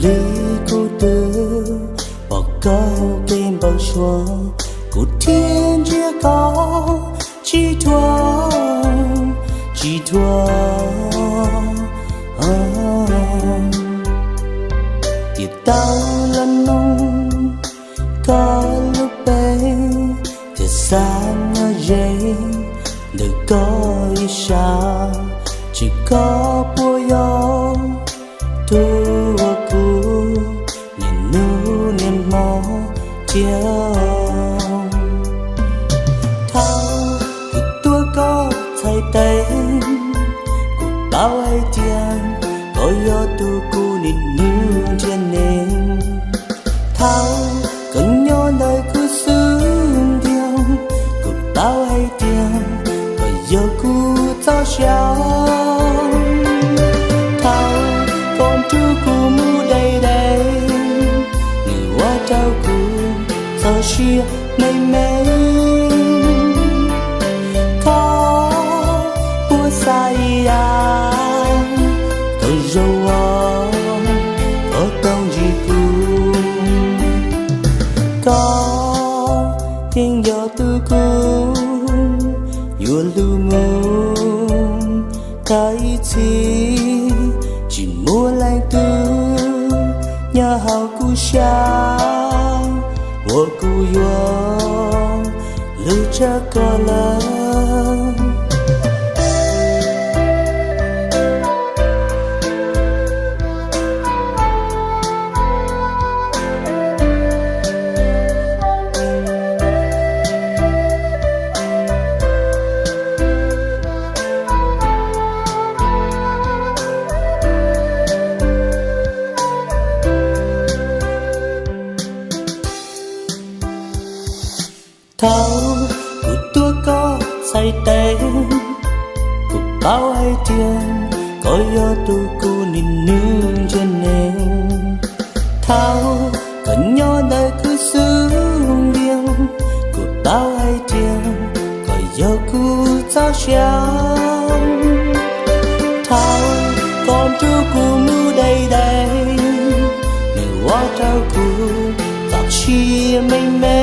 Li kuv twb pom koj hauv kev npau suav, kuv thiaj ntsia koj tsis dhuav, tsis dhuav. Tiam tau los mloog koj lub npe, thiaj xav nyob ze ntawm koj ib sab. Tsis koj puas yog tus uas kuv niaj hnub niaj hmo thiab? Thaum kuv tuav koj txhais tes, kuv paub hais tias koj yog tus kuv niaj hnub nrhiav neeg. Thaum koj nyob ntawm kuv xub ntiag, kuv paub hais tias koj yog kuv txoj sia. Thaum koj nrog kuv mus deb deb, nws ua rau kuv txoj sia me me. Koj puas xav ib yam, koj zoo ua, koj tau ntsib kuv. Koj yeej yog tus kuv yuav hlub mus tag ib txhis, tsis muaj leej twg nyob hauv kuv siab uas kuv yuav hlub tshaj koj lawm. Thaum kuv tuav koj txhais tes, kuv paub hais tias koj yog tus kuv niaj hnub nrhiav neeg. Thaum koj nyob ntawm kuv xub ntiag, kuv paub hais tias koj yog kuv txoj sia. Thaum koj nrog kuv mus deb deb, nws ua rau kuv txoj sia me me.